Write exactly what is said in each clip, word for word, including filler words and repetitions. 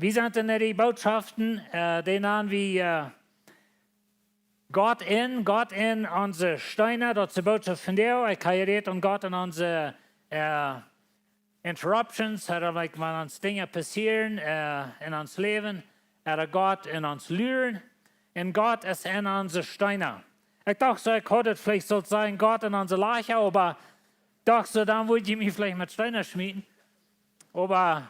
Wie sent en de Bootschoften, äh, dee nanen wie, äh, Gott en, Gott en onse Steena, daut es de Bootschoft von vondoag. Ekj hab jerät aun Gott en onse, äh, interruptions, ooda, like, wan ons Dinja passieren, äh, en ons Läwen, ooda Gott en ons Luren. Un Gott es en onse Steena. Ekj docht soo, ekj haud et veleicht sult sajen, Gott en onse Lajcha, oba docht soo, dan wudd jie mie veleicht met Steena schmieten. Oba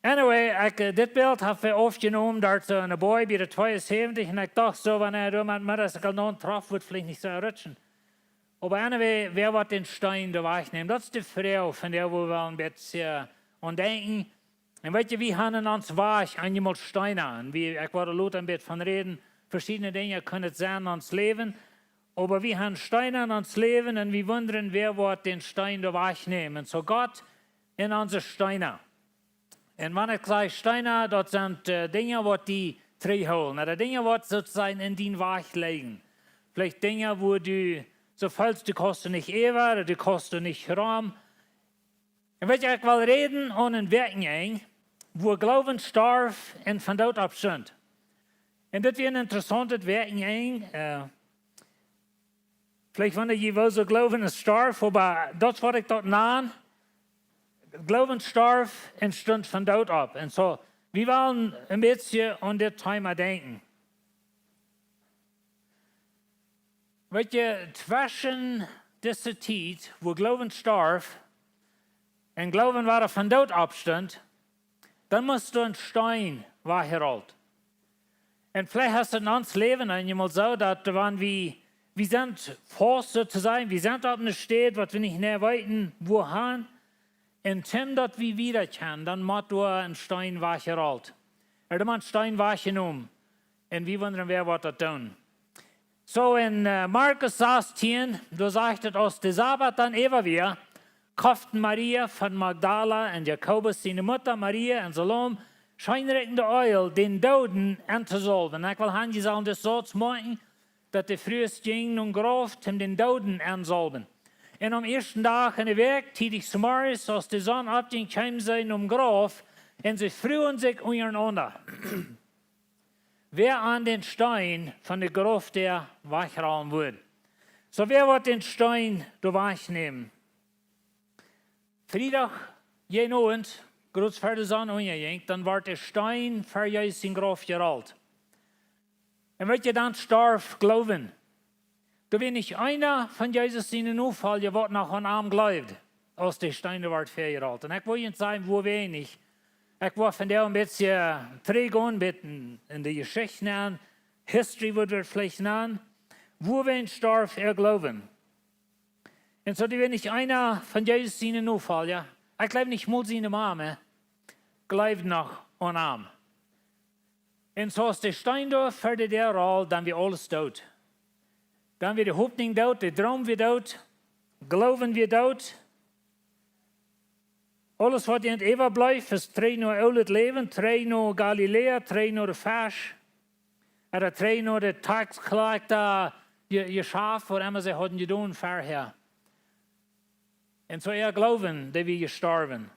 anyway, ekj, äh, dit Bilt hab ekj oppjenomen, doa soo en de Boy bie de tweeunsäwentich, un ekj docht soo, wan hee doa met Motorcycle aun trof, wudd veleicht nich soo rutschen. Oba anyway, wäa woat dän Steen doa wajchnämen? Daut es de Froag, von dee wie wellen een bät aun denkjen. Un weet jie, wie haben en ons Wajch eenjemol Steena. Un wie, ekj woa doa lota een bät von räden. Veschiedne Dinja kjennen et sennen en ons Läwen. Oba wie haben Steena en ons Läwen un wie wundren, wäa woat dän Steen doa wajchnämen. Un soo Gott en onse Steena. Un wan ekj saj Steena, daut sent, äh, Dinja waut die trigjhoolen. Ooda Dinja waut soo to sajen en dien Wajch lijen. Veleicht Dinja wua du soo feelst, du kaust doa nich äwa, ooda du kaust doa nich rom. Un weet jie, ekj well räden aun een Wäakjenenj, wua Gloowen storf un von doot oppstunt. Un dit wia een interessauntet Wäakjenenj, äh, veleicht wan jie wellen soo Gloowen storf, oba daut es waut ekj daut nan. Gloowen storf un stunt von doot opp. Un soo, wie wellen een bät aun dit Thema denkjen. Weet jie, tweschen dise Tiet, wua Gloowen storf un Gloowen wada von doot oppstunt, dan must doa een Steen wajchjerolt. Un veleicht es et en ons Läwen eenjemol soo, daut wan wie, wie sent faust, soo to sajen, wie sent opp eene Städ, waut wie nich mea weeten, wua han, un toom daut wie wieda kjennen, dan mott doa een Steen wajchjerolt. Ooda doa mott een Steen wajchjenomen. Un wie wundren, wäa woat daut doonen. Soo en, äh, Markus sastieen, doa sajcht et, aus de Sabat dan äwa wia, koften Maria von Magdala un Jakobus siene Mutta Maria un Salome scheenrikjendet Eelj, dän Dooden entosaulwen. Ekj well han, jie sellen dis Sauz moakjen, daut de Frues jinjen nom Grauf, om dän Dooden entosaulwen. Un aum ieeschten Dach en de Wäakj, tiedich zemorjes, aus de Sonn oppjinkj, kjeemen see nom Grauf, un see fruagen sikj unjarenaunda, wäa aun dän Steen von de Graufdäa wajchrolen wudd. Soo, wäa woat dän Steen doa wajchnämen? Friedach, jenen Owent, krakjt ver de Sonn unjajinkj, dan wort de Steen ver Jesus sien Grauf jerolt. Un weet jie, dan storf Gloowen. Doa wia nich eena von Jesus siene Nofolja, waut noch aun am jleewd, aus de Steen wort väajerolt. Un ekj well junt sajen, woo weinich. Ekj woa vondoag een bät trigjgonen, een bät en, en de Jeschicht nenn, history wudd wie veleicht nanen, woo weinich storf äa Gloowen. Un soo, doa wia nich eena von Jesus siene Nofolja, ekj jleew nich mol siene Mame, jleewd noch aun am. Un soo aus de Steen doa ver de Däa rold, dan wia aules doot. Dan wia de Hopninj doot, de Droom wia doot, Gloowen wia doot. Aules waut an äwableef, es trigj no oolet Läwen, trigj no Galiläa, trigj no de Fesch. Ooda trigj no de Taxkolakjta, je, Jeschaft, waut emma see hauden jedonen verhäa. Un soo äa Gloowen, dee wia jestorwen.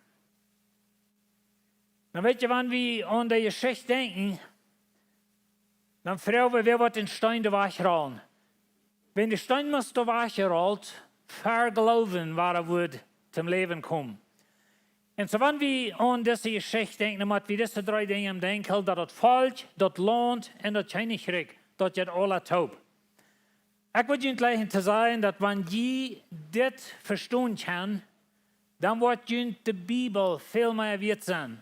Dan weet jie, wan wie aun de Jeschicht denkjen, dan froag wie, wäa woat dän Steen doa wajchrolen? Wan de Steen must doa wajchjerolt, ver Gloowen wada wudd toom Läwen komen. Un soo, wan wie aun dise Jeschicht denkjen, dan mott wie dise dree Dinja em Denkj hoolen, daut daut Volkj, daut Launt un daut Kjennichrikj, daut jeit aula toop. Ekj wudd junt jlikjen to sajen, daut wan jie dit vestonen kjennen, dan woat junt de Bibel väl mea wieet sennen.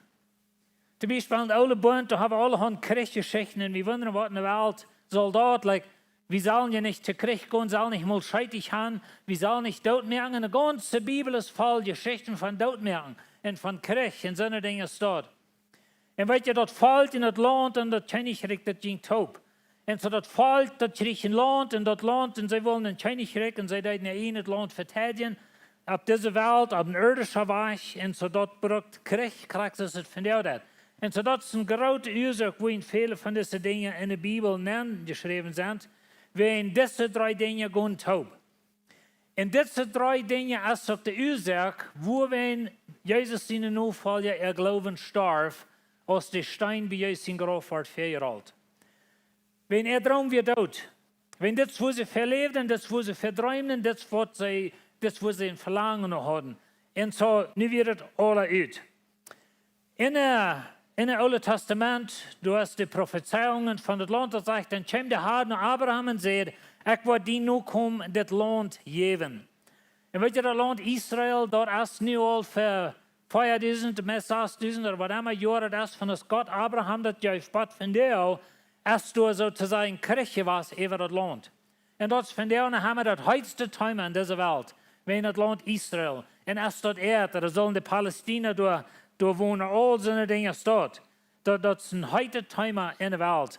Toom Biespel en de Oole Bunt, doa hab wie aulahaunt Kjrichjeschichten un wie wundren, waut en de Welt saul daut, like, wie sellen je nich to Kjrich gonen, sellen nich mol scheetich han, wie sellen nich dootmoaken. Un de gaunze Bibel es voll Jeschichten von dootmoaken un von Kjrich un soone Dinja es daut. Un weet jie, daut Volkj un daut Launt un daut Kjennichrikj, daut jinkj toop. Un soo daut Volkj, daut kjrieech een Launt un daut Launt, un see wullen een Kjennichrikj, un see deeden äa ieejnet Launt veteidjen, opp dise Welt, opp een irdischen Wajch, un soo daut brukt Kjrich, krakjt soo aus et vondoag deit. Un soo daut es eene groote Uasoak, wuarom väle von dise Dinja en de Bibel nenjeschräwen sent, wäajen dise dree Dinja gonen toop. Un dise dree Dinja es uk de Uasoak, wuarom Jesus siene Nofolja äa Gloowen storf, aus de Steen bie Jesus sien Grauf wort väajerolt. Wan äa Droom wia doot. Wan dit, wua see veläwden, dit, wua see vedreemden, dit, waut see, dit, wua see een Velangen no hauden. Un soo, nu wia daut aula ut. En, äh, en daut Oole Testament, doa es de Profezeiungen von daut Launt, daut sajcht, dan kjeem de Har no Abraham un säd: "Ekj woa die Nokomen dit Launt jäwen." Un weet jie, daut Launt Israel, daut es nu aul fa fiefdusent, meist sasdusent ooda waut emma Joaren daut es, von aus Gott Abraham daut jeef, bat vondoag es doa soo to sajen Kjrich jewast äwa daut Launt. Un daut es vondoag noch emma daut heetste Thema en dise Welt, wäajen daut Launt Israel. Un es daut ea, doa sullen de Palästina doa, doa wonen, aul soone Dinja es daut. Daut, daut es een heetet Thema en de Welt.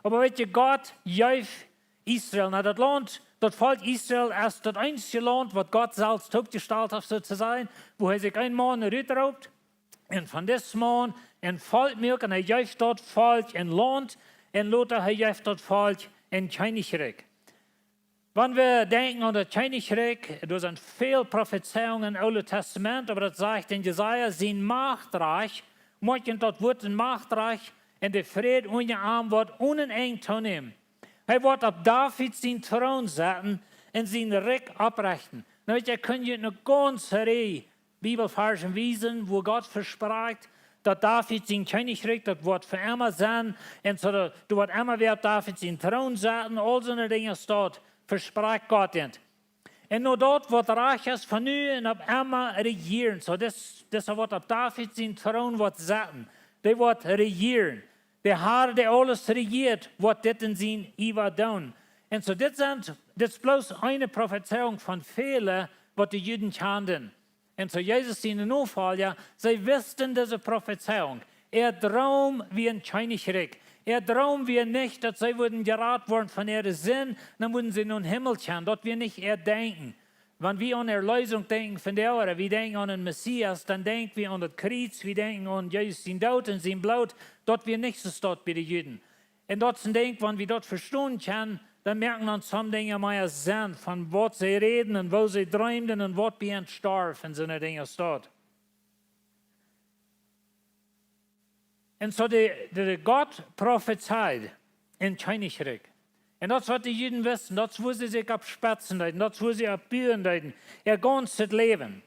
Oba weet jie, Gott jeef Israel, nu, daut Launt, daut Volkj Israel es daut eensje Launt, waut Gott selfst oppjestalt haft, soo to sajen, wua hee sikj een Maun rutroopt. Un von dis Maun een Volkj muak, un hee jeef daut Volkj een Launt, un lota hee jeef daut Volkj een Kjennichrikj. Wan wie denkjen aun daut Kjennichrikj, doa sent väl Profezeiungen em Oolen Testament, oba daut sajcht en Jesaja, sien Machtrakj, moakt daut Wuat een Machtrakj, un de Fräd unja am woat onen Enj toonämen. Hee woat opp David sien Troon setten un sien Rikj opprechten. Nu, weet jie, kunn jie eene gaunze Rieej Bibelvarschen wiesen, wua Gott vesprakjt, daut David sien Kjennichrikj, daut woat fa emma sennen, un soo daut, doa woat emma wäa opp David sien Troon setten, aul soone Dinja es daut, vesprakjt Gott an. Un no daut, waut rajcht es von nu un opp emma rejieren. Soo, dis, dis woat opp David sien Troon woat setten. Dee woat rejieren. De Har, dee aules rejieet, woat dit en sien Iewa doonen. Un soo, dit sent, dit es bloos eene Profezeiung von väle, waut de Juden kjanden. Un soo Jesus siene Nofolja, see wisten dise Profezeiung. Äa Droom wia een Kjennichrikj. Äa Droom wia nich, daut see wudden jerat woaren von äare Sind, dan wudden see nom Himmel kjennen. Daut wia nich äa Denkjen. Wan wie aun Erleesunk denkjen vondoag, ooda wie denkjen aun een Messias, dan denkj wie aun daut Kjriez, wie denkjen aun Jesus sien Doot un sien Bloot. Daut wia nich soo staut bie de Juden. Un daut es een Dinkj, wan wie daut vestonen kjennen, dan moaken dan some Dinja mea Senn von waut see räden un woo see dreemden un waut bie an storf un soone Dinja es daut. Un soo de, de, de Gott profezeit een Kjennichrikj. Un daut es waut de Juden wisten, daut es wua see sikj opp spetzen deeden, daut es wua see opp buen deeden, äa gaunzet Läwen.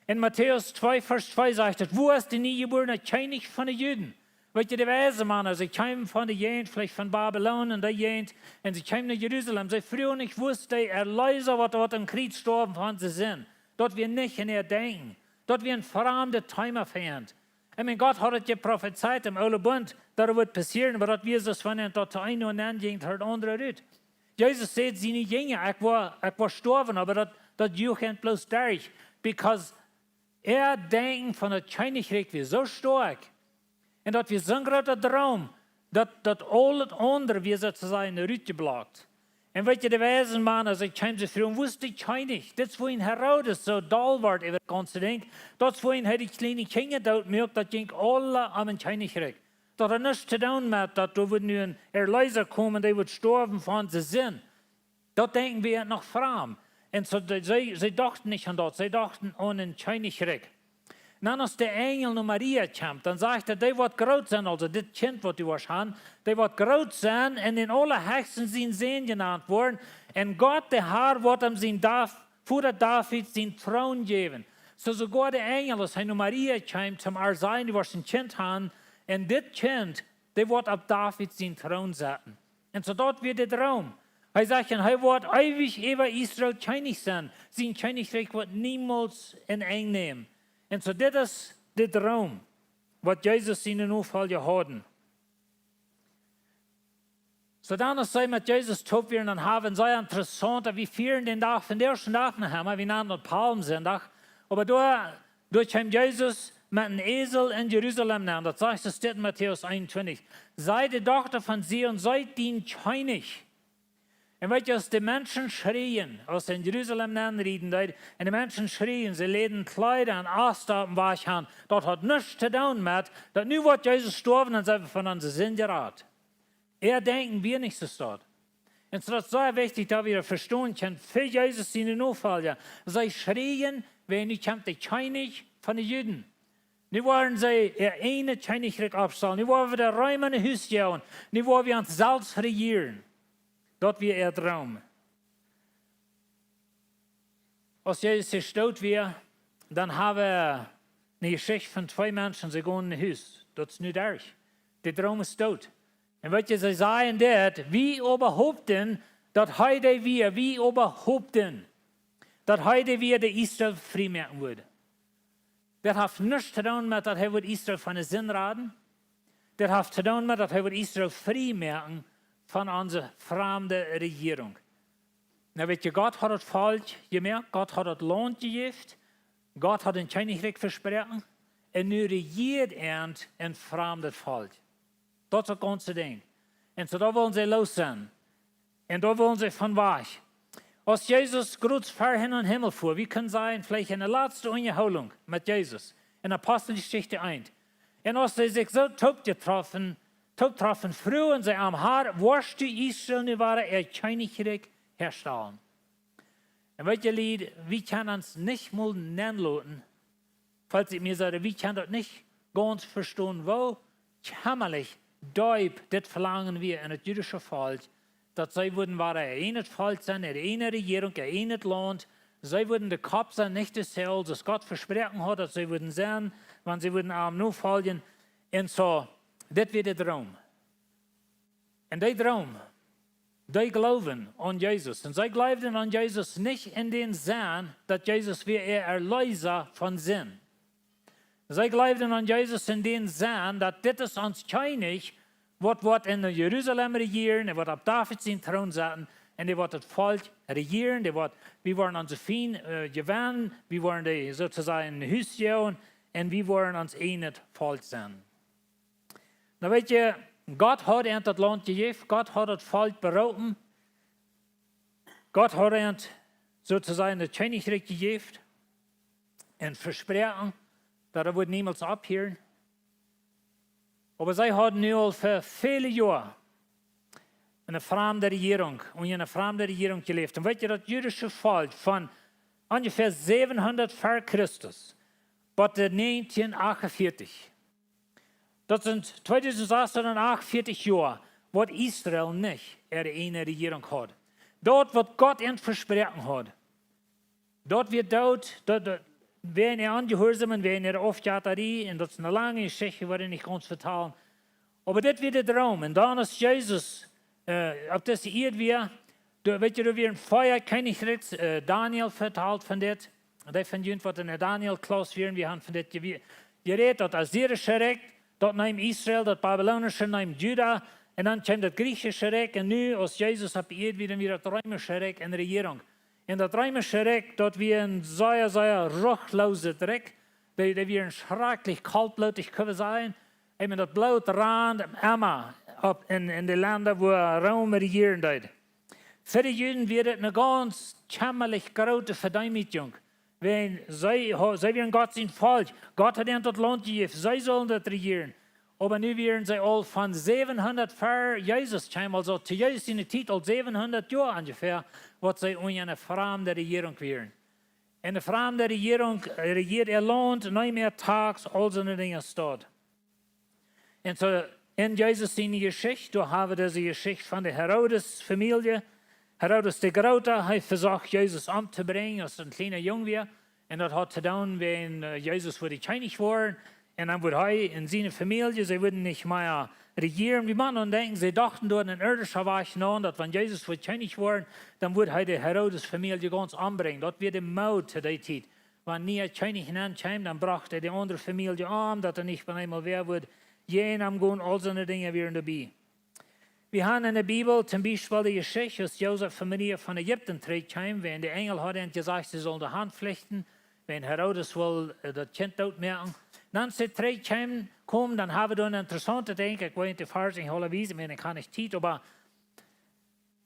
En Matäus twee, Varsch twee sajcht et: "Wua es de niejebuarne Kjennich von de Juden?" Weet jie, de weise Mana, see kjeemen von de Jäajent, veleicht von Babilon un de Jäajent, un see kjeemen no Jerusalem. See fruagen nich, wua es de Erleesa, waut, waut aum Kjriez storwen, von see sent. Daut wia nich en äa Denkjen. Daut wia een framdet Thema fa an. I mean, Gott haud et jeprofezeit em Oolen Bunt, daut et wudd passieren, oba daut wia soo, wan et daut to een Enj jinkj, daut aundre rut. Jesus säd siene Jinja: "Ekj woa, ekj woa stoawen," oba daut, daut juach an bloos derch, because äa Denkjen von daut Kjennichrikj wia soo stoakj. Un daut wia soon groota Droom, daut, daut aul daut aundre wia soo to sajen rutjeblockt. Un weet jie, de weise Mana, see kjeemen, see fruagen: "Wua es de Kjennich?" Dit es wuarom Herodes soo doll wort äwa daut gaunze Dinkj. Daut es wuarom hee de kjliene Kjinja doot muak, daut jinkj aula om een Kjennichrikj. Daut haud nuscht to doonen met daut doa wudd nu een Erleesa komen, dee wudd stoawen von de Sind. Daut denkjen wia noch framd. Un soo, dee, see, see dochten nich aun daut, see dochten aun een Kjennichrikj. Un dan, aus de Enjel no Maria kjemt, dan sajcht hee: "Dee woat groot sennen," aulsoo dit Kjint, waut du woascht han, "dee woat groot sennen un dän Aulahechsten sien Sän jenant woaren. Un Gott, de Har, woat am sien Daf-, Voda David sien Troon jäwen." Soo, soogoa de Enjel, aus hee no Maria kjeem, toom ar sajen: "Du woascht een Kjint han, un dit Kjint, dee woat opp David sien Troon setten." Un soo daut wia de Droom. Hee sajcht, un hee woat eewich äwa Israel Kjennich sennen. Sien Kjennichrikj woat niemols een Enj nämen. Un soo, dit es de Droom, waut Jesus siene Nofolja hauden. Soo dan, aus see met Jesus toop wieren, dan haben see interessaunt, daut wie fieren dän Dach, vondoag dän Dach noch emol, wie nanen daut Palmsindach. Oba doa, doa kjeem Jesus met een Esel en Jerusalem nenn. Daut sajcht et en Matäus eenuntwintich. "Saj de Dochta von Zion: Seet, dien Kjennich." Un weet jie, aus de Menschen schrieen, aus see en Jerusalem nenn rieden deeden, un de Menschen schrieen, see läden Kjleeda un Asta oppem Wajch han, daut haud nuscht to doonen met daut nu woat Jesus stoawen un sent wie von onse Sind jerat. Äa Denkjen wia nich soo staut. Un soo daut es sea wichtich, daut wie daut vestonen kjennen, fa Jesus siene Nofolja. See schrieen, wäa nu kjemt, de Kjennich von de Juden. Nu woaren see äa eejnet Kjennichrikj oppstalen. Nu woaren wie de Reema no Hus joagen. Nu woaren wie ons selfst rejieren. Daut wia äa Droom. Aus Jesus doot wia, dan hab wie eene Jeschicht von twee Menschen, see gonen no Hus. Daut es nu derch. De Droom es doot. Un weet jie, see sajen dit: "Wie oba hopten, daut hee dee wia, wie oba hopten, daut hee dee wia, dee Israel frie moaken wudd." Dit haft nuscht to doonen met daut hee wudd Israel von de Sind raden. Dit haft to doonen met daut hee wudd Israel frie moaken von onse framde Rejierunk. Nu weet jie, Gott haud daut Volkj jemoakt, Gott haud daut Launt jejäft, Gott haud een Kjennichrikj vesproaken, un nu rejieed an een framdet Volkj. Daut es daut gaunze Dinkj. Un soo, doa wullen see loos sennen. Un doa wullen see von wajch. Aus Jesus krakjt ver hee nom Himmel fua, wie kjennen sajen, veleicht enne latste Unjahoolunk met Jesus, en Aposteljeschicht eent. Un aus see sikj soo toop jetroffen, toop troffen, fruagen see am: "Herr, woascht du Israel nu wada äa Kjennichrikj häastalen?" Un weet jie, Lied, wie kjennen ons nich mol nenloten, falls ekj mie saj, wie kjennen daut nich gaunz vestonen, woo kjemmalich deep dit Velangen wia en daut jüdische Volkj, daut see wudden wada een eenet Volkj sennen, eene eejne Rejierunk, een eenet Launt. See wudden de Kopp sennen, nich de Seel, soo aus Gott vesproaken haud, daut see wudden sennen, wan see wudden am nofoljen. Un soo, dit wia de Droom. Un dee Droom, dee jleewden aun Jesus. Un see jleewden aun Jesus nich en dän Senn, daut Jesus wia äa Erleesa von Sind. See jleewden aun Jesus en dän Senn, daut dit es ons Kjennich, waut woat en Jerusalem rejieren, dee woat opp David sienen Troon sitten, un dee woat daut Volkj rejieren, dee woat, wie woaren onse Fiend, äh, jewennen, wie woaren dee soo to sajen no Hus joagen, un wie woaren ons eejnet Volkj sennen. Nu weet jie, Gott haud an daut Launt jejäft, Gott haud daut Volkj beroopen, Gott haud an soo to sajen daut Kjennichrikj jejäft un vesproaken, daut et wudd niemols opphieren. Oba see hauden nu aul fa väle Joa en eene framde Rejierunk, unja eene framde Rejierunk jeläft. Un weet jie, daut jüdische Volkj von onjefäa säwenhundat ver Christus bat de näajentieen achtundvieetich. Daut sent tweedusent sasshundat achtundvieetich Joa, waut Israel nich äare eejne Rejierunk haud. Daut, waut Gott an vesproaken haud, daut wia doot, daut, daut, wäajen äa Onjehuarsaum un wäajen äare Aufjetarie, un daut es eene lange Jeschicht, waut ekj nich gaunz vetalen. Oba dit wia de Droom. Un dan, aus Jesus, äh, opp dise Ieed wia, doa, weet jie, doa wieren vea Kjennichrikjs, äh, Daniel vetalt von dit. Dee von junt, waut en de Daniel-Klauss wieren, wie haben von dit je-, jerät, daut assirische Rikj, daut neem Israel, daut babylonische neem Juda, un dan kjeem daut griechische Rikj, un nu, aus Jesus opp Ieed wia, dan wia daut reemische Rikj en Rejierunk. Un daut reemische Rikj, daut wia een sea, sea ruchlooset Rikj. Dee, dee wieren schrakjlich kaltbloodich, kjenn wie sajen. Ekj meen, daut Bloot rand emma opp en, en de Lenda, wua Rom rejieren deed. Fa de Juden wia dit eene gaunz kjemmalich groote Vedeemutjunk. Wiels see, see wieren Gott sien Volkj. Gott haud an daut Launt jejäft. See sullen daut rejieren. Oba nu wieren see aul von säwenhundat ver Jesus kjeem, aulsoo to Jesus siene Tiet aul säwenhundat Joa onjefäa, waut see unja eene framde Rejierunk wieren. Un de framde Rejierunk rejieed äa Launt, neem äa Tax, aul soone Dinja staut. Un soo en Jesus siene Jeschicht, doa haben wie dise Jeschicht von de Herodes-Famielje. Herodes de Groota, hee vesocht Jesus omtobrinjen, aus hee een kjliena Jung wia. Un daut haud to doonen, wan, äh, Jesus wudd Kjennich woaren. Un dan wudd hee un siene Famielje, see wudden nich mea rejieren. Wie motten aun denkjen, see dochten doa en irdischen Wajch aun, daut wan Jesus wudd Kjennich woaren, dan wudd hee de Herodes-Famielje gaunz ombrinjen. Daut wia de Mood to dee Tiet. Wan een niea Kjennich aun kjeem, dan brocht hee de aundre Famielje om, daut hee nich bie eemol wada wudd jäajen am gonen, aul soone Dinja wieren doabie. Wie haben en de Bibel toom Biespel de Jeschicht, aus Josef un Maria von Ägipten trigjkjeemen, wan de Enjel haud an jesajcht, see sullen de Haunt flechten, wan Herodes wull, äh, daut Kjint dootmoaken. Dan aus see trigjkjeemen, komen, dan haben wie doa een interessauntet Dinkj, ekj well nich de Varsch aula wiesen, wiels ekj hab nich Tiet, oba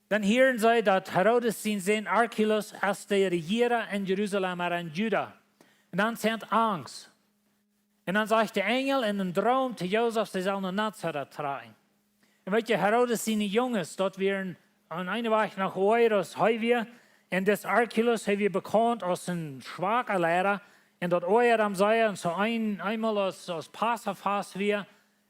dan hieren see, daut Herodes sien Sän Archelaus es de Rejieera en Jerusalem, oba en Juda. Un dan sent Angst. Un dan sajcht de Enjel en een Droom to Josef, see sellen no Nazareth trakjen. Un weet jie, Herodes siene Junges, daut wieren aun eene Wies noch oajch aus hee wia. Un dis Archelaus, hee wia bekaunt aus een schwaka Liera. Un daut oajad am sea, un soo een, eemol aus, aus Passafast wia,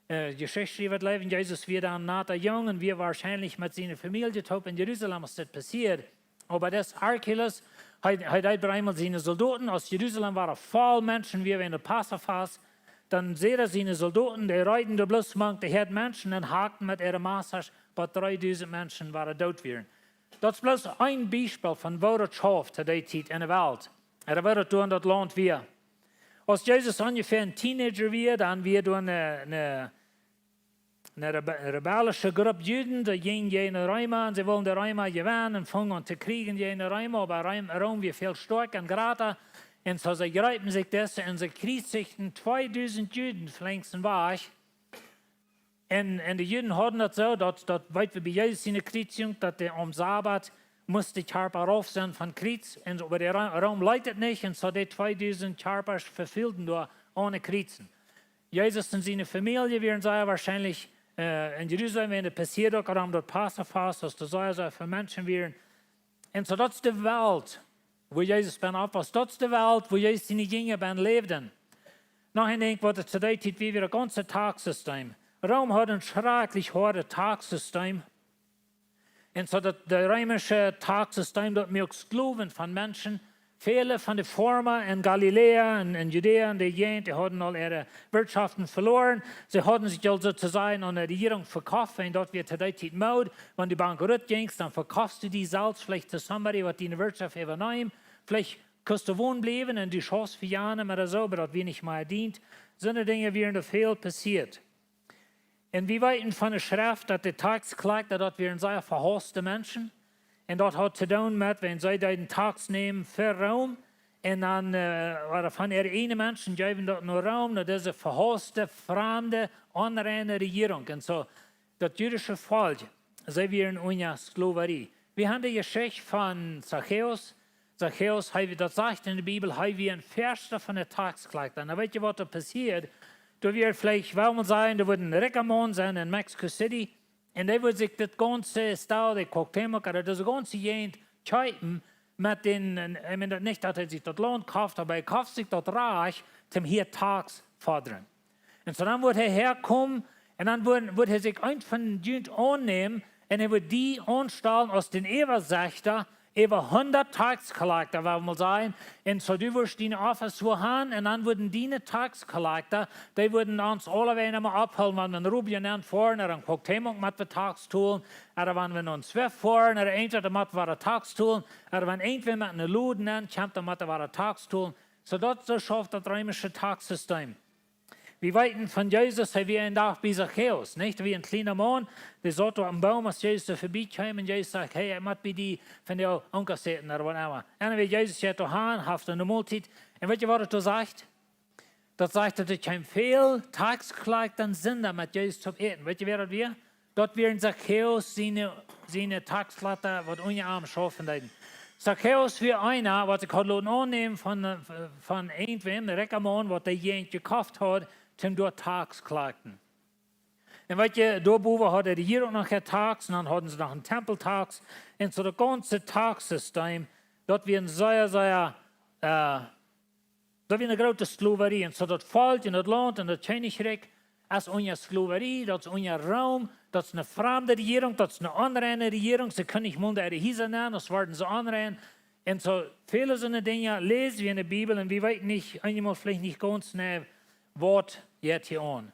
äh, Jeschicht wia daut Läwen, Jesus wia dan noch een Jung un wia woarschienlich met siene Famielje toop en Jerusalem, aus dit passieed. Oba dis Archelaus, hee, hee deed bie eemol siene Soldoten, aus Jerusalem wia voll Menschen, wia wäajen daut Passafast, dan säd hee siene Soldoten, dee reeden doa bloos mank de Häad Menschen un hakten met äare Massasch, bat dreedusent Menschen wieren doot wieren. Daut es bloos een Biespel von woo daut schauft to dee Tiet en de Welt. Ooda woo daut doa en daut Launt wia. Aus Jesus onjefäa een Teenager wia, dan wia doa eene, eene, eene rebe-, rebellische Grupp Juden, dee jinjen jäajen de Reema, un see wullen de Reema jewennen un fungen aun to kjrieen jäajen de Reema, oba Reem-, Rom wia väl stoakja un jrata. Un soo see jreepen sikj dise un see kjriezichten tweedusent Juden flinks en wajch. Un, un de Juden hauden daut soo, daut, daut weet wie bie Jesus siene Kjriezigung, daut dee aum Sabbat must de Kjarpa rauf sennen von Kjriez. Un oba de Ro-, Rom leet daut nich, un soo dee tweedusent Kjarpasch vefeelden doa aune Kjriezen. Jesus un siene Famielje wieren sea woarschienlich, äh, en Jerusalem, un daut passieed uk rom daut Passafast, aus doa sea, sea väl Menschen wieren. Un soo daut es de Welt, wua Jesus bennen oppwos. Daut es de Welt, wua Jesus siene Jinja bennen läwden. Noch een Dinkj, waut et to dee Tiet wia, wia daut gaunze Taxsystem. Rom haud een schrakjlich hoadet Taxsystem. Un soo daut, daut reemische Taxsystem, daut muak Sklowen von Menschen. Väle von de Foarma en Galiläa un en Judäa un de Jäajent, dee hauden aul äare Wirtschoften veloaren. See hauden sikj aul soo to sajen aun de Rejierunk vekoft, un daut wia to dee Tiet Mood. Wan du bankrott jinjst, dan vekoftst du die selfst veleicht to somebody, waut diene Wirtschoft äwanemt. Veleicht kaust du wonen bliewen un du schaufst fa jane, oba soo, oba daut wia nich mea dient. Soone Dinja wieren doa väl passieet. Un wie weeten von de Schreft, daut de Taxkjlakjta, daut wieren sea vehauste Menschen. Un daut haud to doonen met, wan see deeden Tax nämen fa Rom. Un dan, äh, ooda von äare ieejne Menschen jeewen daut no Rom, no dise vehauste, framde, onreine Rejierunk. Un soo, daut judische Volkj, see wieren unja Sklowarie. Wie haben de Jeschicht von Zachäus. Zachäus, hee, daut sajcht en de Bibel, hee wia een Väaschte von de Taxkjlakjta. Un dan weet jie, waut doa passieed? Doa wia veleicht, well wie sajen, doa wudd een rikja Maun sennen en Mexico City. Un dee wudd sikj dit gaunze Stal, de Cuauhtémoc, ooda dise gaunze Jäajent kjeepen met dän, un, ekj meen daut nich, daut hee sikj daut Launt koft, oba hee koft sikj daut Rajcht, toom hia Tax fodren. Un soo dan wudd hee häakomen un dan wudd, wudd hee sikj eent von junt aunnämen un hee wudd die aunstalen aus dän Äwasechta äwa hundat Taxkjlakjta, well wie mol sajen. Un soo du wurscht diene Office wua han un dan wudden diene Taxkjlakjta, dee wudden ons aulawäajen emma opphoolen, wan wie en Rubio nenn foaren, ooda en Cuauhtémoc met wie Tax tolen, ooda wan wie no Swift foaren, ooda eent, dan mott wie Tax tolen, ooda wan eent wie met een Load nenn kjemt, dan mott wie Tax tolen. Soo daut, soo schauft daut reemische Taxsystem. Wie weeten von Jesus, hee wia een Dach bie Zachäus, nich? Hee wia een kjliena Maun, dee saut opp een Boom, aus Jesus doa verbie kjeem, un Jesus säd: "Hey, ekj mott bie die vondoag Unja äten," ooda whatever. Un dan wia Jesus hia to han, haft eene Moltiet. Un weet jie, waut daut doa sajcht? Daut sajcht, daut doa kjeemen väl Taxkjlakjta un Sinda met Jesus toop äten. Weet jie, wäa daut wia? Daut wieren Zachäus siene, siene Taxkjlakjta, waut unja am schaufen deeden. Zachäus wia eena, waut sikj haud loten aunnämen von, äh, von eentwäm, een rikja Maun, waut de Jäajent jekoft haud, toom doa Tax kjlakjen. Un weet jie, doa bowen haud de Rejierunk noch äa Tax, un dan hauden see noch een Tempeltax. Un soo daut gaunze Taxsystem, daut wia een sea, sea, äh, daut wia eene groote Sklowarie. Un soo daut Volkj un daut Launt un daut Kjennichrikj es unja Sklowarie, daut es unja Rom, daut es eene framde Rejierunk, daut es eene onreine Rejierunk. See kunnen nich mol äare Hiesa nenn, aus worden see onrein. Un soo väle soone Dinja läs wie en de Bibel un wie weeten nich, eenjemol veleicht nich gaunz jeneiw, waut jeit hia aun.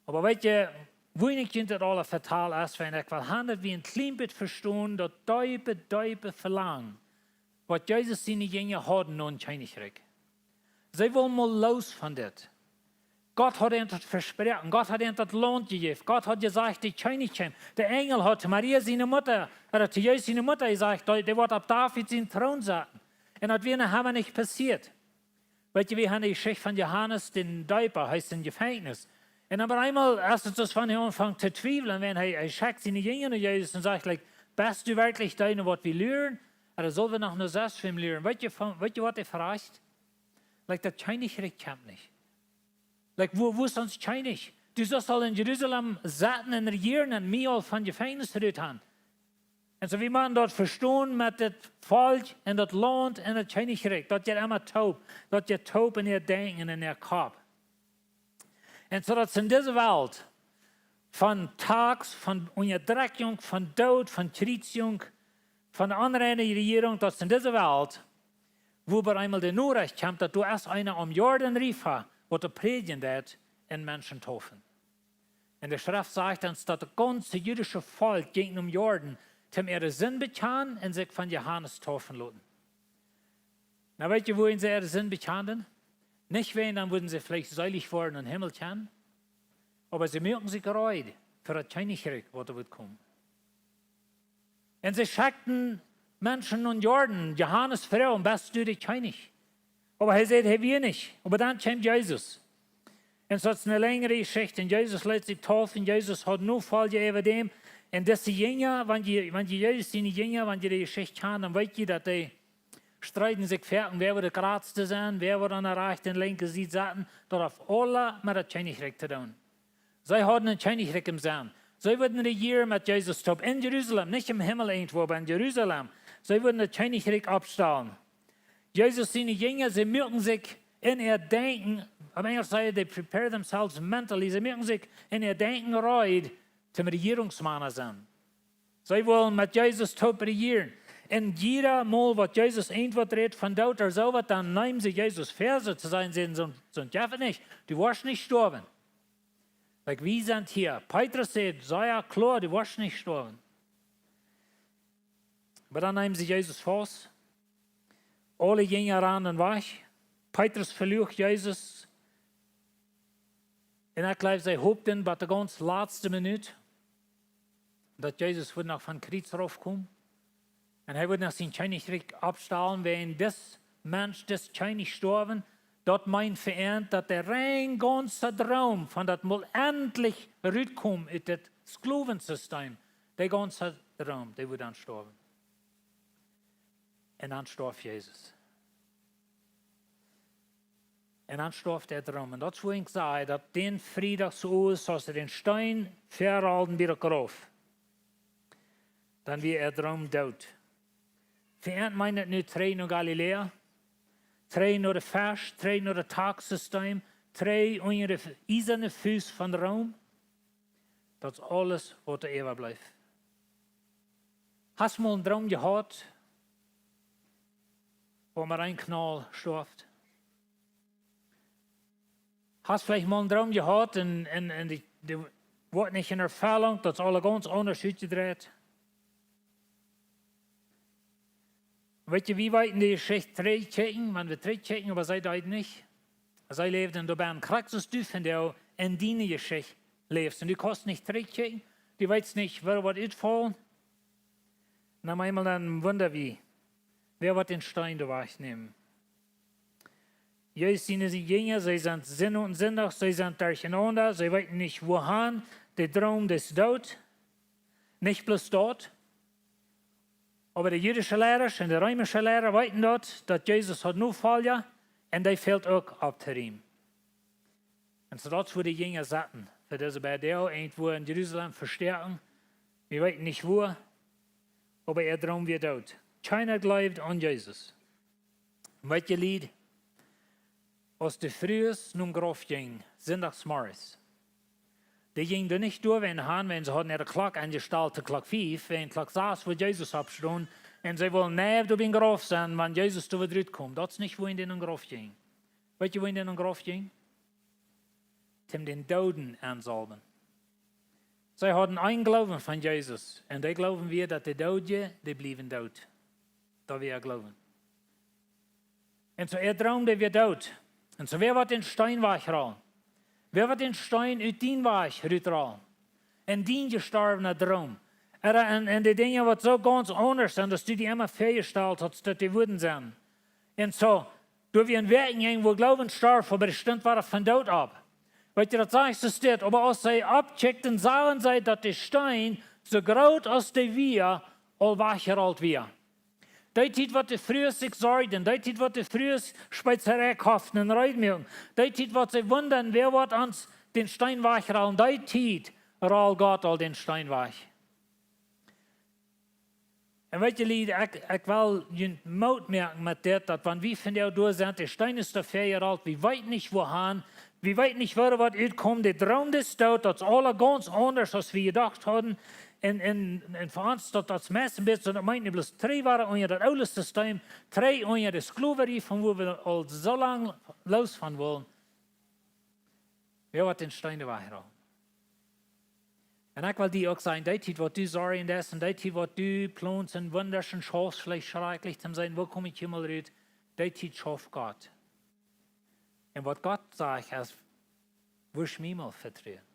Oba weet jie, woo ekj junt daut aula vetal es, wan ekj well han, daut wie een kjlien bät vestonen, daut deepe, deepe Velangen, waut Jesus siene Jinja hauden no een Kjennichrikj. See wullen mol loos von dit. Gott haud an daut vesproaken, Gott haud an daut Launt jejäft, Gott haud jesajcht, de Kjennich kjemt. De Enjel haud to Maria siene Mutta, ooda to Jesus siene Mutta jesajcht, dee, dee woat opp David sienen Troon setten. Un daut wia noch emma nich passieet. Weet jie, wie han de Jeschicht von Johanes dän Deepa, hee es em Jefenkjnis. Un opp eemol, aus et soo von hee aunfangt to twiewlen, wan hee, hee schekjt siene Jinja no Jesus un sajcht, like: "Best du werkjlich dee, no waut wie luren? Ooda sell wie noch no sest wäm luren?" Weet jie von, weet jie, waut hee froagt? Like, daut Kjennichrikj kjemt nich. Like, wua, wua es ons Kjennich? Du sust aul en Jerusalem setten un rejieren un mie aul von Jefenkjnis rut han. Un soo, wie motten daut vestonen met dit Volkj un daut Launt un daut Kjennichrikj. Daut jeit emma toop. Daut jeit toop en äa Denkjen un en äa Kopp. Un soo daut es en dise Welt von Tax, von Unjadrekjunk, von Doot, von Kjriezjunk, von de onreine Rejierunk, daut es en dise Welt, wua bie eemol de Norecht kjemt, daut doa es eena aum Jordan River, waut doa prädjen deit un Menschen deepen. Un de Schreft sajcht ons, daut daut gaunze jüdische Volkj jinkj nom Jordan, om äare Sind bekjanen un sikj von Johanes deepen loten. Nu, weet jie, wuarom see äare Sind bekjanden? Nich wäajen, dan wudden see veleicht seelich woaren un em Himmel kjennen, oba see muaken sikj reed fa daut Kjennichrikj, waut doa wudd komen. Un see schekjten Menschen nom Jordan. Johanes fruach: "Best du de Kjennich?" Oba hee säd, hee wia nich. Oba dan kjeem Jesus. Un soo es eene lenjre Jeschicht. Un Jesus leet sikj deepen. Jesus haud Nofolja äwa däm. Un dise Jinja, wan jie, wan jie Jesus siene Jinja, wan jie de Jeschicht kjanen, dan weet jie, daut dee streeden sikj foaken, wäa woat de jratste sennen, wäa woat aun de rajchte un linkje Sied sitten. Daut haft aules met daut Kjennichrikj to doonen. See hauden een Kjennichrikj em Senn. See wudden rejieren met Jesus toop en Jerusalem, nich em Himmel irjentwua, oba en Jerusalem. See wudden daut Kjennichrikj oppstalen. Jesus siene Jinja, see muaken sikj en äa Denkjen, opp Enjlisch sajcht et, they prepare themselves mentally, see muaken sikj en äa Denkjen reed, om Rejierungsmana sennen. See wullen met Jesus toop rejieren. Un jiedet Mol, waut Jesus irjentwaut räd von Doot ooda soo waut, dan neemen see Jesus väa, soo to sajen, säden see: "Soo, soo jeft et nich. Du woascht nich stoawen." Like, wie sent hia. Petrus säd sea kloa: "Du woascht nich stoawen." Oba dan neemen see Jesus faust. Aule Jinja randen wajch. Petrus veluach Jesus. Un ekj jleew, see hopten bat de gaunz latste Minut, daut Jesus wudd noch vom Kjriez raufkomen. Un hee wudd noch sien Kjennichrikj oppstalen, wan dis Mensch, dis Kjennich stoawen, daut meent fa an, daut de rein gaunze Droom von daut mol endlich rutkomen ut dit Sklowensystem, de gaunze Droom, dee wudd dan stoawen. Un dan storf Jesus. Un dan storf de Droom. Un daut es, wua ekj saj, daut dän Friedach soo es, aus see dän Steen väarolden bie daut Grauf, dan wia de Droom doot. Fa an meent et nu trigj no Galiläa, trigj no de Fesch, trigj no daut Taxsystem, trigj unja de iesane Fust von Room. Daut es aules, waut doa äwableef. Hast mol een Droom jehaut, wua mau een Knol storf? Hast veleicht mol een Droom jehaut un, un, un dee, dee woat nich en Erfellunk, daut es aules gaunz aundasch utjedreit. Weet jie, wie weeten de Jeschicht trigjkjikjen, wan wie trigjkjikjen, oba see deeden nich. See läwden doabie, krakjt soo aus du vondoag en diene Jeschicht läfst. Un du kaust nich trigjkjikjen, du weetst nich, woo waut utfaulen. Un opp eemol dan wunda wie, wäa woat dän Steen doa wajchnämen? Jesus siene Jinja, see sent Sind un Sindach, see sent derchenaunda, see weeten nich, wuahan, de Droom es doot. Nich bloos daut, oba de jüdische Leida un de reemische Leida weeten daut, daut Jesus haud Nofolja, un dee fält uk opp to riemen. Un soo daut es, wua de Jinja saten, fa dise beid Doag, irjentwua en Jerusalem vestäakjen. Wie weeten nich wua, oba äa Droom wia doot. Kjeena jleewd aun Jesus. Weet jie, Lied, aus de Frues nom Grauf jinjen, sindachsmorjes, dee jinjen doa nich doa, wan han, wan see hauden äare Klock aunjestalt to Klock fief, wan Klock sas wudd Jesus oppstonen, un see wullen nä doa biem Grauf sennen, wan Jesus doa wudd rutkomen. Daut es nich, wuarom dee nom Grauf jinjen. Weet jie, wuarom dee nom Grauf jinjen? Toom dän Dooden aunsaulwen. See hauden een Gloowen von Jesus, un dee Gloowen wia, daut de Doodje, dee bliewen doot. Daut wia äa Gloowen. Un soo äa Droom, dee wia doot. Un soo, wäa woat dän Steen wajchrollen? Wäa woat dän Steen ut dien Wajch rutrollen? Un dien jestorwna Droom. Ooda en, en de Dinja, waut soo gaunz aundasch sent, aus du die emma väajestalt hast, daut dee wudden sennen. Un soo, doa wia een Wäakjen, wua Gloowen storf, oba dee stunt wada von doot opp. Weet jie, daut sajcht soo steit, oba aus see oppkjikjten, sagen see, daut de Steen, soo groot aus dee wia, aul wajchjerolt wia. Dee Tiet, waut de Frues sikj sorjden, dee Tiet, waut de Frues Spezerei koften un reed muaken, dee Tiet, waut see wundaden, wäa woat ons dän Steen wajchrollen, dee Tiet rold Gott aul dän Steen wajch. Un weet jie, Lied, ekj, ekj well junt Moot moaken met dit, daut wan wie vondoag doa sent, de Steen es doa väajerolt, wie weeten nich wua han, wie weeten nich wua waut utkomt, de Droom es doot, daut es aula gaunz aundasch aus wie jedocht hauden. Un, un, un fa ons daut, daut meist een bät, daut meent bloos trigj woaren unja daut oole System, trigj unja de Sklowarie von wua wie aul soo lang loos von wullen. Wäa woat dän Steen wajchrollen? Un ekj well die uk sajen, dee Tiet waut du sorjen deist un dee Tiet waut du plonst un wundasch un schaufst, veleicht schrakjlich to sennen, woo kom ekj hia mol rut? Dee Tiet schauft Gott. Un waut Gott sajcht es, wurscht mie mol vetruen.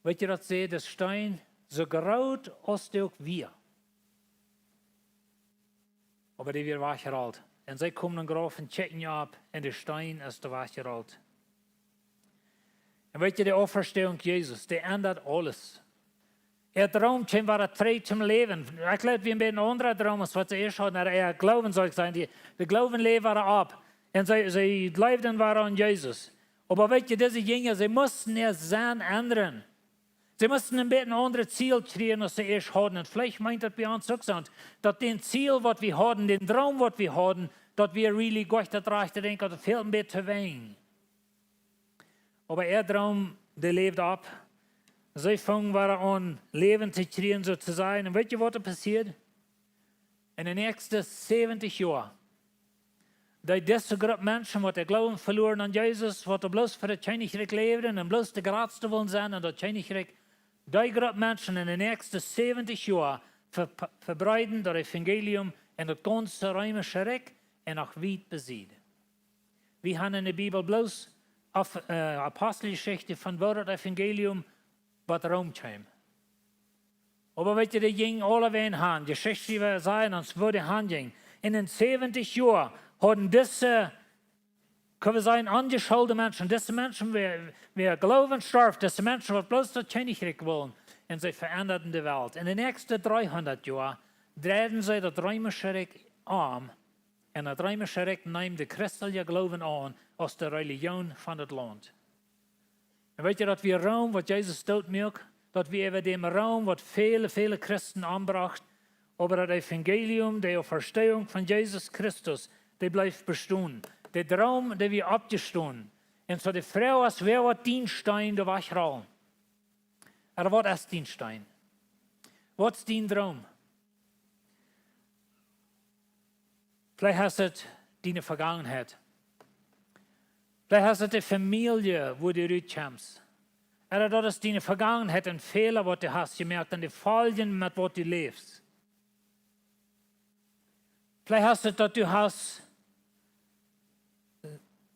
Weet jie, daut säd, de Steen, soo groot aus dee uk wia, oba dee wia wajchjerolt. Un see komen em Grauf un kjikjen opp un de Steen es doa wajchjerolt. Un weet jie, de Auferstehung Jesus, dee endat aules. Äa Droom kjeem wada trigj toom Läwen. Ekj jleew, wia een bät een aundra Droom aus waut see ieescht hauden, oba äa Gloowen, saul ekj sajen, dee, de Gloowen läwd wada opp. Un see, see jleewden wada aun Jesus. Oba weet jie, dise Jinja, see musten äa Senn endren. See musten een bät een aundret Ziel kjrieen aus see ieescht hauden. Un veleicht meent daut bie ons uk soo, daut dän Ziel waut wie hauden, dän Droom waut wie hauden, daut wia really goot, daut rajchte Dinkj, daut fält een bät to wennen. Oba äa Droom, dee läwd opp. See fungen wada aun Läwen to kjrieen, soo to sajen. Un weet jie waut doa passieed? En de näakjste säwentich Joa, dee, dise Grupp Menschen, waut äa Gloowen veloaren aun Jesus, waut doa bloos fa daut Kjennichrikj läwden un bloos de jratste wullen sennen en daut Kjennichrikj, dee Grupp Menschen en de näakjste säwentich Joa ve-, vebreeden daut Evangelium en daut gaunze reemische Rikj un noch wiet besied. Wie han en de Bibel bloos Af-, äh, Aposteljeschicht von woo daut Evangelium bat Rom kjeem. Oba weet jie, dee jinjen aulawäajen han. Jeschichtschriewa sajen ons, woo dee han jinjen. En de säwentich Joa hauden dise, kjenn wie sajen, onjeschoolde Menschen, dise Menschen, wäa, wäa Gloowen storf, dise Menschen, waut bloos daut Kjennichrikj wullen, un see verendaden de Welt. En de näakjste dreehundat Joa dreiden see daut reemische Rikj om. Un daut reemische Rikj neem de christelje Gloowen aun aus de Relijoon von daut Launt. Un weet jie, daut wia Rom, waut Jesus doot muak, daut wia äwa däm Rom, waut väle, väle Christen ombrocht, oba daut Evangelium, de Auferstehung von Jesus Christus, dee bleef bestonen. De Droom, dee wia oppjestonen. Un soo de Froag es, wäa woat dän Steen doa wajchrollen? Ooda waut es dän Steen? Waut es dän Droom? Veleicht es et diene Vergangenheit. Veleicht es et de Famielje, wua du rut kjemst. Ooda daut es diene Vergangenheit un Fäla, waut du hast jemoakt un de Foljen, met waut du läfst. Veleicht es et, daut du hast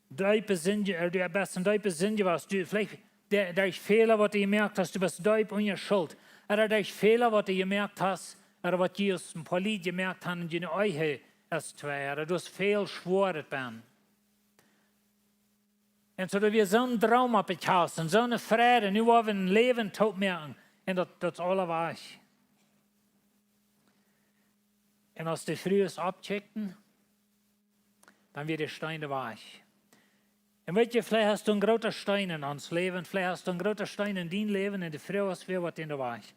deepe Sind, äh, du best en deepe Sind jewast. Du, veleicht de-, derch Fäla, waut du jemoakt hast, du best deep unja Schult. Ooda derch Fäla, waut du jemoakt hast, ooda waut jie aus een poa Lied jemoakt haben en june Ehe aus twee, ooda du hast väl schwoaret bie. Un soo daut wia soon Droom opp de Kjast un soone Fräd, nu woa wie een Läwen toop moaken. Un daut, daut es aula wajch. Un aus de Frues oppkjikjten, dan wia de Steen doa wajch. Un weet jie, veleicht hast du een groota Steen en ons Läwen, veleicht hast du een groota Steen en dien Läwen, un de Froag es, wäa woat dän doa wajch?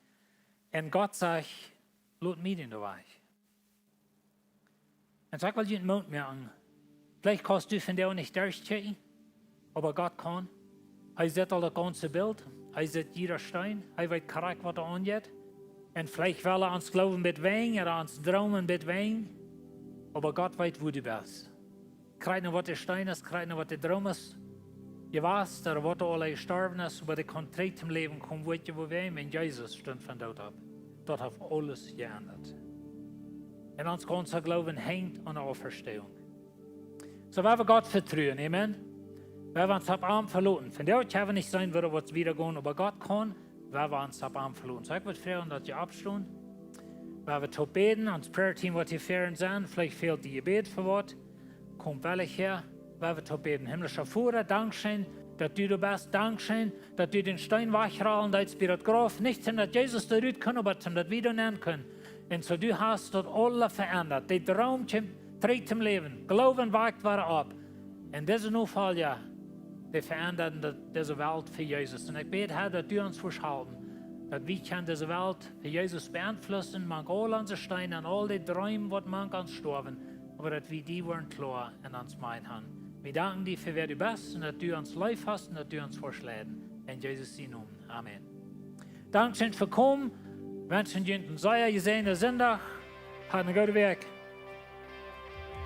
Un Gott sajcht, lot mie dän doa wajch. Un soo ekj well junt Moot moaken. Veleicht kaust du vondoag nich derchkjikjen, oba Gott kaun. Hee sitt aul daut gaunze Bilt. Hee sitt jieda Steen. Hee weet krakjt, waut doa aunjeit. Un veleicht well hee ons Gloowen bät wenjen, ooda ons Droom bät wenjen. Oba Gott weet, wua du best. Krakjt nu, waut de Steen es, krakjt nu, waut de Droom es jewast, ooda waut doa aula jestorwen es, oba dee kaun trigj toom Läwen komen, weet jie, wua wie, wan Jesus stunt von doot opp. Daut haft aules jeendat. Un ons gaunza Gloowen henjt aun de Auferstehung. Soo, woa wie Gott vetruen, amen. Woa wie ons opp am veloten. Vondoag kjenn wie nich seenen, woo daut woat wieda gonen, oba Gott kaun, woa wie ons opp am veloten. Soo, ekj wudd froagen, daut jie oppstonen. Woa wie toop bäden, ons Prayer Team woat hia väaren sennen, veleicht fält die Jebäd fa waut. Komt wellich häa, woa wie toop bäden. Himmlischa Voda, dankscheen, daut du doa best. Dankscheen, daut du dän Steen wajchrollen deetst bie daut Grauf. Nich toom daut Jesus doa rut kunn, oba toom daut wie doa nenn kunnen. Un soo, du hast daut aula veendat. De Droom kjeem trigj toom Läwen. Gloowen wajcht wada opp. Un dise Nofolja, dee veendaden daut, dise Welt fa Jesus. Un ekj bäd, Herr, daut du ons wurscht halpen, daut wie kjennen dise Welt fa Jesus beenflussen, mank aul onse Steena un aul de Dreem waut mank ons stoawen, oba daut wie die woaren kloa en ons Mind han. Wie danken die fa wäa du best un daut du ons leef hast un daut du ons woascht leiden. En Jesus sien Nomen. Amen. Dankscheen fa komen. Wenschen junt een sea jesäajenden Sindach. Hat eene goode Wäakj.